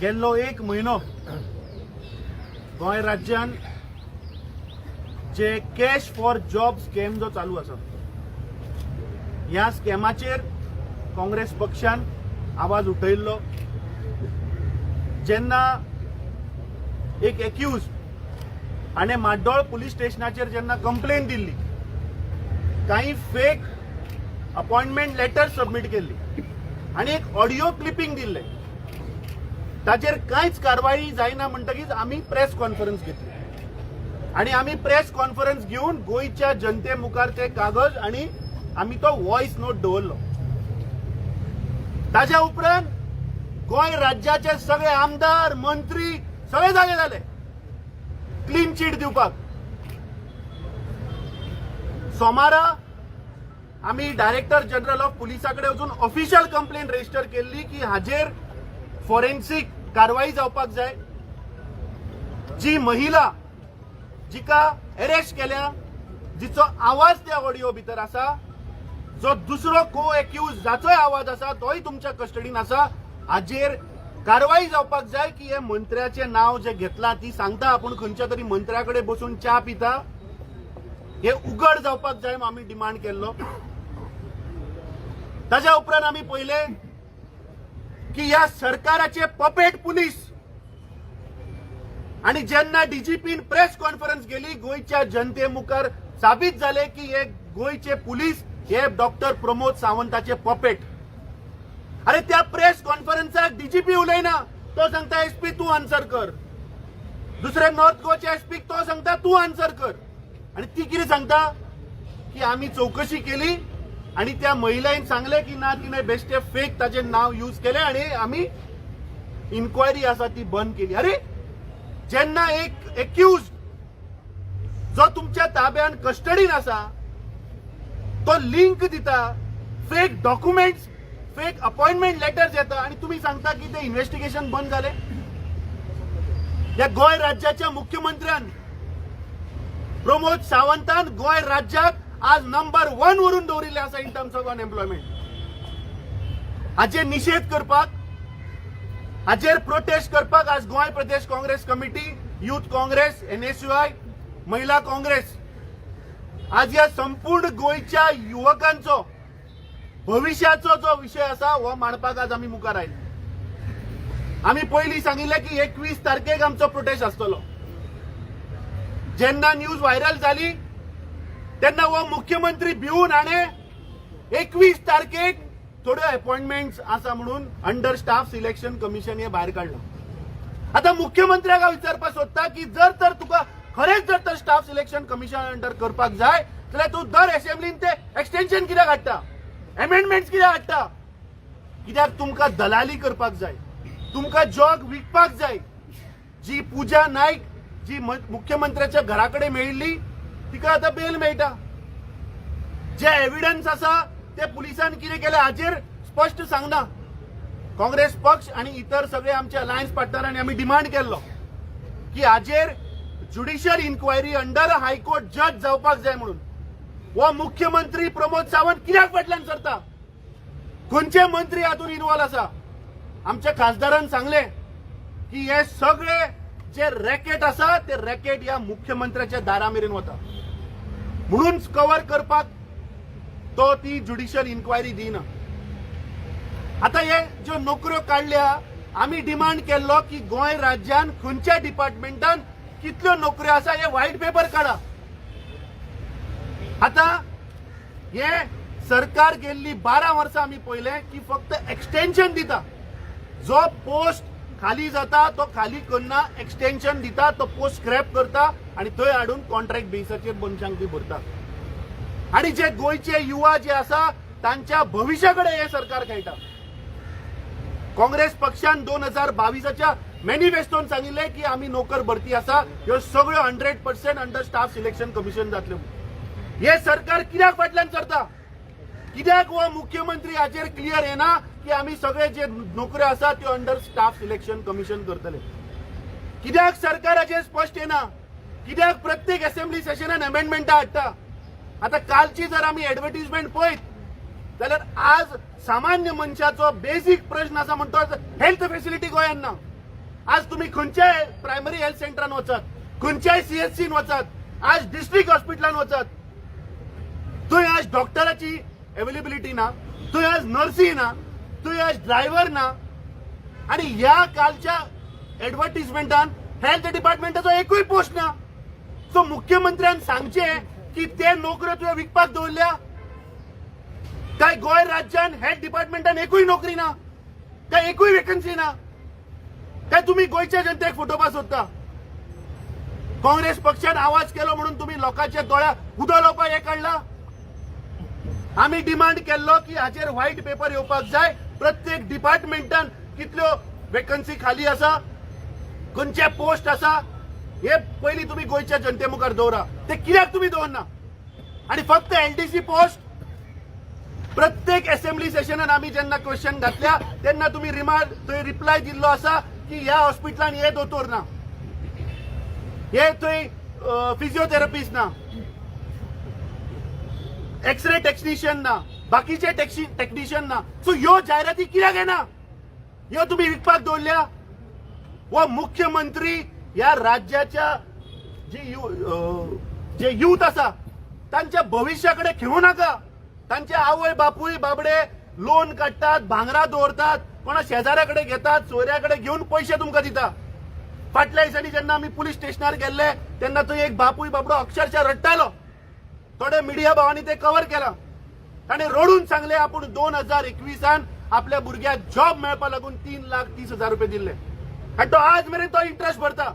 गेल्लो एक म्हयनो गोंय राज्यान जे कॅश फॉर जॉब स्कॅम जो चालू आसा, ह्या स्कॅमाचेर काँग्रेस पक्षान आवाज उठयल्लो. जेन्ना एक एक्यूज हाणें माड्डोळ पुलीस स्टेशनाचेर जेन्ना कंप्लेन दिल्ली, काही फेक अपॉइंटमेंट लेटर सबमीट केल्ली आनी एक ऑडिओ क्लिपिंग दिल्लें, ताचेर कांयच कारवाई जायना म्हणटकीच आमी प्रेस कॉन्फरन्स घेतली आणि आमी प्रेस कॉन्फरन्स घेवन गोंयच्या जनते मुखार ते कागज आणि आमी तो व्हॉयस नोट दवरलो. ताज्या उपरांत गोंय राज्याचे सगळे आमदार, मंत्री सगळे जागे जाले क्लीन चीट दिवपाक. सोमारा आमी डायरेक्टर जनरल ऑफ पुलिसा कडेन वचून ऑफिशियल कंप्लेन रजिस्टर केल्ली की हाजेर फॉरेन्सिक कारवाई जावपाक जाय. जी महिला जिका अरेस्ट केल्या, जिचो आवाज त्या ऑडिओ भितर आसा, जो दुसरो को एक्यूज जाचोय आवाज आसा, तोय तुमच्या कस्टडीन आसा, हाजेर कारवाई जावपाक जाय की हे मंत्र्याचें नांव जे घेतलां, ती सांगता आपूण खंयच्या तरी मंत्र्या कडेन बसून च्या पिता, हे उघड जावपाक जाय म्हूण आमी डिमांड केल्लो. ताज्या उपरांत आमी पळयलें की ह्या सरकाराचे पपेट पुलीस आणि जेन्ना डीजीपीन प्रेस कॉन्फरन्स केली, गोंयच्या जनते मुखार साबीत जाले की हे गोंयचे पुलीस हे डॉक्टर प्रमोद सावंताचे पपेट. अरे, त्या प्रेस कॉन्फरन्साक डीजीपी उलयना. तो सांगता, "एसपी, तू आन्सर कर." दुसरे नॉर्थ गोवाचे एसपी, तो सांगता, "तू आन्सर कर." आणि ती कितें सांगता की आमी चौकशी केली आणि त्या महिलेन सांगले की ना, तिने बेश्टे फेक ताचे नाव यूज केले आणि आमी इन्क्वायरी आसा ती बंद केली. अरे, जेन्ना एक एक्यूज जो तुमच्या ताब्यान कस्टडीन आसा, तो लिंक दिता, fake documents, fake appointment letters येता आणि तुम्ही सांगता की ते इन्व्हेस्टिगेशन बंद झाले. या गोंय राज्याच्या मुख्यमंत्र्यान प्रमोद सावंतान गोंय राज्याक आज नंबर वन वरून दवरिल्ले आसा इन टर्म्स ऑफ अनएम्प्लॉयमेंट. हाचेर निशेध करपाक, हाचेर प्रोटेस्ट करपाक आज Goa Pradesh Congress committee, youth Congress, NSUI, Mahila Congress आज या संपूर्ण गोंयच्या युवकांचो भविष्याचो जो विशय आसा, हो मांडपाक आज आमी मुखार आयले. आमी पयलीं सांगिल्लें की 21 तारखेक आमचो प्रोटेस्ट आसतलो. जेन्ना न्यूज व्हायरल जाली, तेन्ना हो मुख्यमंत्री भिवून हाणें 21 तारखेक थोड्यो अपॉइंटमेंट्स आसा म्हणून अंडर स्टाफ सिलेक्शन कमिशन हे भायर काडलं. आता मुख्यमंत्र्याक हांव विचारपाक सोदता की जर तर तुका खरेंच जर तर स्टाफ सिलेक्शन कमिशन अंडर करपाक जाय जाल्यार तूं दर असेंब्लीन ते एक्सटेन्शन कित्याक हाडटा? अमेंडमेंट्स कित्याक हाडटा? कित्याक तुमकां दलाली करपाक जाय, तुमकां जॉब विकपाक जाय. जी पूजा नायक जी मुख्यमंत्र्याच्या घरा कडेन मेळिल्ली, तिका आतां बेल मेळटा. जे एव्हिडन्स आसा ते पुलिसान कितें केलें हाचेर स्पश्ट सांगना. काँग्रेस पक्ष आणि इतर सगळे आमचे अलायन्स पार्टनरांनी आमी डिमांड केल्लो की हाचेर ज्युडिशियल इन्क्वायरी अंडर हायकोर्ट जज जावपाक जाय म्हणून. हो मुख्यमंत्री प्रमोद सावंत कित्याक फाटल्यान सरता? खंयचे मंत्री हातून इन्वॉल्व आसा? आमच्या खासदारान सांगले की हे सगळे जे रॅकेट आसा, ते रॅकेट ह्या मुख्यमंत्र्याच्या दारा मेरेन वता, म्हणून कव्हर करपाक तो ती ज्युडिशियल इन्क्वायरी दिना. आता हे ज्यो नोकऱ्यो काडल्या, आमी डिमांड केल्लो की गोंय राज्यान खंयच्या डिपार्टमेंटान कितल्यो नोकऱ्यो आसा, हे व्हायट पेपर काडा. आता हे सरकार गेल्ली 12 वर्सां आमी पळयलें की फक्त एक्सटेन्शन दिता. जो पोस्ट खाली जाता तो खाली करना, एक्सटेन्शन दिता, तो पोस्ट स्क्रॅप करता आणि थंय हाडून कॉन्ट्रॅक्ट बेसाचेर मनशांक ती भरता आणि जे गोंयचे युवा जे आसा, तांच्या भविष्या कडेन हे सरकार खेळटा. काँग्रेस पक्षान 2022च्या मॅनिफेस्टोन सांगिल्लें की आमी नोकर भरती आसा ह्यो सगळ्यो 100% under staff selection commission जातल्यो. हे सरकार कित्याक फाटल्यान सरता? कित्याक हो मुख्यमंत्री हाचेर क्लियर येना की आमी सगळे जे नोकऱ्यो आसा त्यो अंडर स्टाफ सिलेक्शन कमिशन करतले? कित्याक सरकाराचेर स्पश्ट येना? कित्याक प्रत्येक असेंब्ली सेशनान अमेंडमेंटां हाडटा? आता कालची जर आमी एडवर्टीजमेंट पळयत जाल्यार आज सामान्य मनशाचो बेसीक प्रश्न आसा म्हणटो हेल्थ फेसिलिटी गोंयांत ना. आज तुम्ही खंयच्याय प्रायमरी हेल्थ सेंटरान वचात, खंयच्याय सीएचसीन वचात, आज डिस्ट्रिक्ट हॉस्पिटलान वचात, थंय आज डॉक्टराची अवेलेबिलिटी ना, थंय आज नर्सी ना, थंय आज ड्रायव्हर ना. आणि ह्या कालच्या एडवर्टिजमेंटान हेल्थ डिपार्टमेंटाचो एकूय पोस्ट ना. सो मुख्यमंत्र्यान सांगचे की ते नोकऱ्यो तुवें विकपाक दवरल्या काय? गोंय राज्यान हेल्थ डिपार्टमेंटान एकूय नोकरी ना काय? एकूय वेकन्सी ना काय? तुम्ही गोंयच्या जनतेक फटोवपाक सोदता? काँग्रेस पक्षान आवाज केलो म्हणून तुम्ही लोकांच्या दोळ्या उदो लावपाक हे काडला. आमी डिमांड केल्लो की हाचेर व्हायट पेपर येवपाक जाय. प्रत्येक डिपार्टमेंटान कितल्यो वेकन्सी खाली आसा, खंयचे पोस्ट आसा, हे पयलीं तुमी गोंयच्या जनते मुखार दवरा. ते कित्याक तुमी दवरना? आणि फक्त एलडीसी पोस्ट, प्रत्येक असेंब्ली सेशनान आमी जेन्ना क्वेश्चन घातल्या तेन्ना तुमी रिमार्क थंय रिप्लाय दिल्लो आसा की ह्या हॉस्पिटलान हे दोतोर ना, हे थंय फिजिओथेरपिस्ट ना, एक्सरे टेक्निशियन ना, बाकीचे टेक्निशियन ना. सो ह्यो जायराती कित्याक येना? ह्यो तुमी विकपाक दवरल्या. व मुख्यमंत्री ह्या राज्याच्या जे युथ आसा तांच्या भविश्या कडेन खेळूं नाका. तांचे आवय बापूय बाबडे लोन काडटात, भांगरां दवरतात, कोणा शेजाऱ्या कडेन घेतात, सोयऱ्या कडेन घेवन पयशे तुमकां दिता. फाटल्या दिसांनी जेन्ना आमी पुलीस स्टेशनार गेल्ले तेन्ना थंय एक बापूय बाबडो अक्षरशः रडटालो. थोडे मिडिया भावांनी ते कव्हर केला. ताणें रडून सांगले, आपूण 2021 आपल्या भुरग्याक जॉब मेळपा लागून 3,30,000 रुपये दिल्ले आनी तो आज मेरेन तो इंट्रस्ट भरता.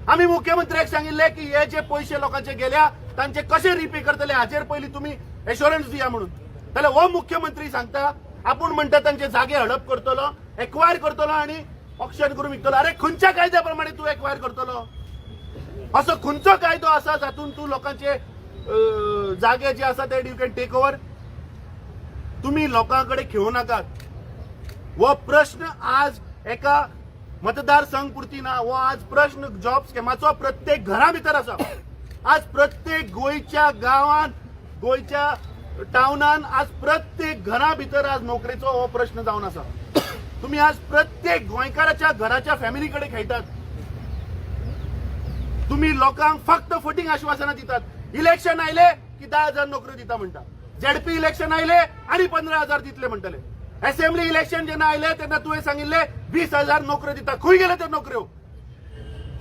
आमी मुख्यमंत्र्याक सांगिल्ले की हे जे पयशे लोकांचे गेल्या तांचे कशे रिपे करतले हाचेर पयलीं तुमी एश्योरन्स दिया म्हणून. जाल्यार हो मुख्यमंत्री सांगता, आपूण म्हणटा तांचे जागे हडप करतलो, एक्वायर करतलो आनी ऑक्शन करून विकतलो. अरे, खंयच्या कायद्या प्रमाणे तूं एक्वायर करतलो? असो खंयचो कायदो आसा जातून तूं लोकांचे जागे जे आसा ते you can take over? तुम्ही लोकां कडेन खेळूं नाकात. हो प्रश्न आज एका मतदारसंघ पुरती ना. हो आज प्रश्न जॉब स्कॅमाचो प्रत्येक घरा भितर आसा. आज प्रत्येक गोंयच्या गांवान, गोंयच्या टावनान, आज प्रत्येक घरा भितर आज नोकरेचो हो प्रश्न जावन आसा. तुम्ही आज प्रत्येक गोंयकाराच्या घराच्या फॅमिली कडेन खेळटात. तुम्ही लोकांक फक्त फटींग आश्वासनां दितात. इलेक्शन आयले की 10,000 नोकऱ्यो दिता म्हणटा. झेडपी इलेक्शन आयले आनी 15,000 दितले म्हणटले. असेंब्ली इलेक्शन जेन्ना आयले तेन्ना तुवें सांगिल्ले 20,000 नोकऱ्यो दिता. खंय गेले त्यो नोकऱ्यो?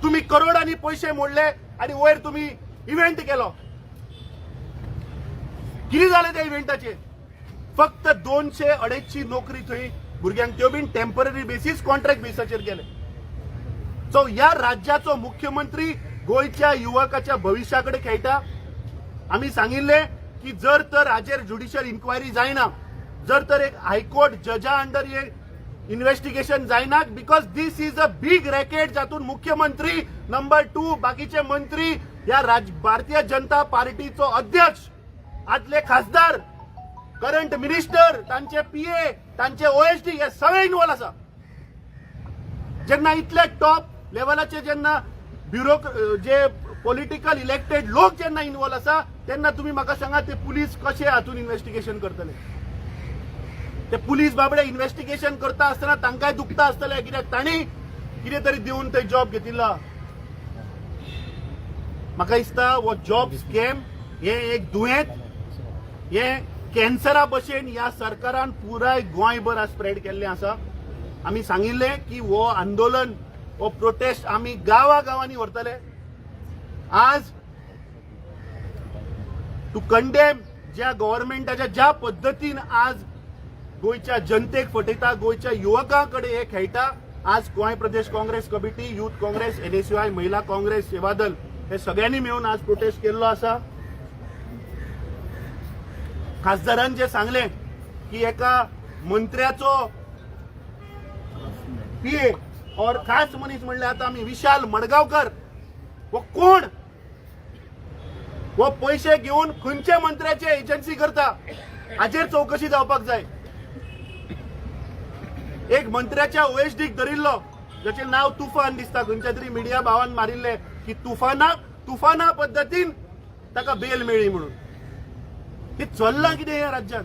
तुम्ही करोडांनी पयशे मोडले आणि वयर तुम्ही इव्हेंट केलो. कितें जालें त्या इव्हेंटाचेर? फक्त 200 250 नोकरी थंय भुरग्यांक, त्यो बीन टेम्पररी बेसीस, कॉन्ट्रॅक्ट बेसाचेर गेले. सो ह्या राज्याचो मुख्यमंत्री गोंयच्या युवकाच्या भविश्या कडेन खेळटा. आमी सांगिल्ले की जर तर हाचेर ज्युडिशियल इन्क्वायरी जायना, जर तर एक हायकोर्ट जजा अंडर हे इन्व्हेस्टिगेशन जायना, because this is a big racket जातून मुख्यमंत्री, नंबर 2 बाकीचे मंत्री, ह्या भारतीय जनता पार्टीचो अध्यक्ष, आदले खासदार, करंट मिनिस्टर, तांचे पीए, तांचे ओएसडी हे सगळे इन्वॉल्व आसा. जेन्ना इतले टॉप लेवलाचे जेन्ना ब्युरो जे पॉलिटिकल इलेक्टेड लोक जेन्ना इन्वॉल्व आसा तेन्ना तुमी म्हाका सांगा, ते पुलीस कशे हातून इन्व्हेस्टिगेशन करतले? ते पुलीस बाबडे इन्व्हेस्टिगेशन करता आसतना तांकांय दुखता आसतलें, कित्याक तांणी कितें तरी दिवन ते जॉब घेतिल्लो. म्हाका दिसता हो जॉब स्कॅम हे एक दुयेंत, हे कॅन्सरा भशेन ह्या सरकारान पुराय गोंयभर आज स्प्रेड केल्लें आसा. आमी सांगिल्लें की हो आंदोलन, हो प्रोटेस्ट आमी गांवा गांवांनी व्हरतले. आज टू कंडेम ज्या गव्हर्मेंटाच्या ज्या पद्दतीन आज गोंयच्या जनतेक फटयता, गोंयच्या युवकां कडेन हे खेळटा, आज Goa Pradesh Congress committee, youth Congress, NSUI, Mahila Congress, Sevadal हे सगळ्यांनी मेळून आज प्रोटेस्ट केल्लो आसा. खासदारान जे सांगलें की एका मंत्र्याचो पीए और खास मनीस म्हणल्यार आता आमी विशाल मडगांवकर हो कोण, हो पयशे घेवन खंयच्या मंत्र्याचे एजन्सी करता, हाचेर चवकशी जावपाक जाय. एक मंत्र्याच्या ओएसडीक धरिल्लो जाचें नांव तुफान दिसता. खंयच्या तरी मिडिया भावान मारिल्ले की तुफाना तुफाना पद्दतीन ताका बेल मेळ्ळी म्हणून. हे चल्लां कितें ह्या राज्यात?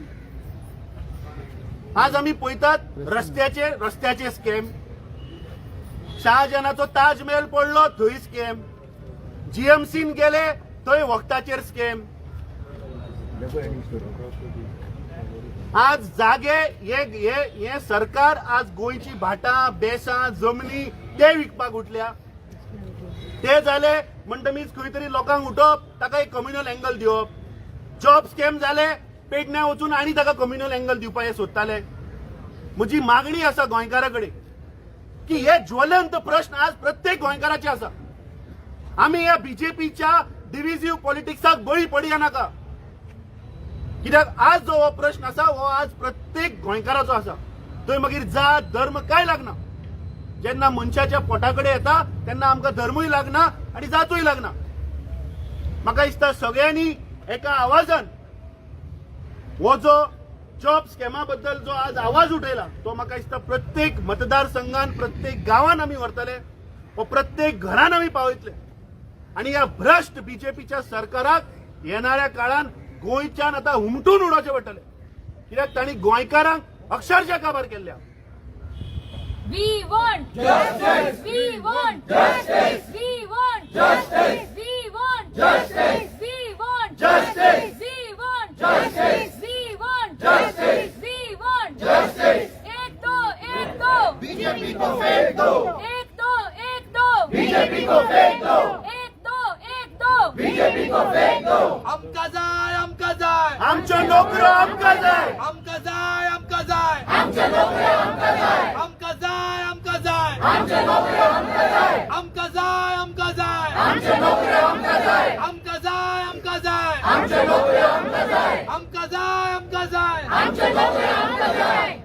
आज आमी पळयतात रस्त्याचे रस्त्याचे स्कॅम. शहाजहानाचो ताजमहल पडलो थंय स्कॅम, जीएमसीन गेले थंय वखदाचेर स्कॅम. आज जागे हे हे हे सरकार आज गोंयची भाटां बेसां जमनी ते विकपाक उठल्या. ते जाले म्हणटकीच खंय तरी लोकांक उठोवप, ताका एक कम्युनल एंगल दिवप. जॉब स्कॅम जाले पेडण्या वचून आनी ताका कम्युनल एंगल दिवपाक हे सोदताले. म्हजी मागणी आसा गोंयकारा कडेन की हे ज्वलंत प्रश्न आज प्रत्येक गोंयकाराचे आसा. आमी ह्या बीजेपीच्या डिव्हिजिव्ह पॉलिटिक्साक बळी पडया नाका, कित्याक आज जो हो प्रश्न आसा हो आज प्रत्येक गोंयकाराचो आसा. थंय मागीर जात धर्म काय लागना. जेन्ना मनशाच्या पोटा कडेन येता तेन्ना आमकां धर्मूय लागना आनी जातूय लागना. म्हाका दिसता सगळ्यांनी एका आवाजान हो जो जॉब स्कॅमा बद्दल जो आज आवाज उठयला तो म्हाका दिसता प्रत्येक मतदारसंघान, प्रत्येक गांवान आमी व्हरतले, हो प्रत्येक घरान आमी पावयतले आनी ह्या भ्रश्ट बीजेपीच्या सरकाराक येणाऱ्या काळान गोंयच्यान आतां हुमटून उडोवचें पडटलें, कित्याक तांणी गोंयकारांक अक्षरशः काबार केल्ल्या. We want justice. We want justice. We want justice. We want justice. We want justice. We want justice. We want justice. We want justice. एक दो, एक दो, बीजेपी को फेंक दो. एक दो, एक दो, बीजेपी को फेंक दो. एक दो, एक दो, बीजेपी को फेंक दो. आमकां जाय, आमकां जाय. आमच्यो नोकऱ्यो आमकां जाय. आमकां जाय, आमकां जाय. आमकां जाय, आमकां जाय. आमकां जाय, आमकां जाय. आमकां जाय, आमकां जाय. आमकां जाय, आमकां जाय.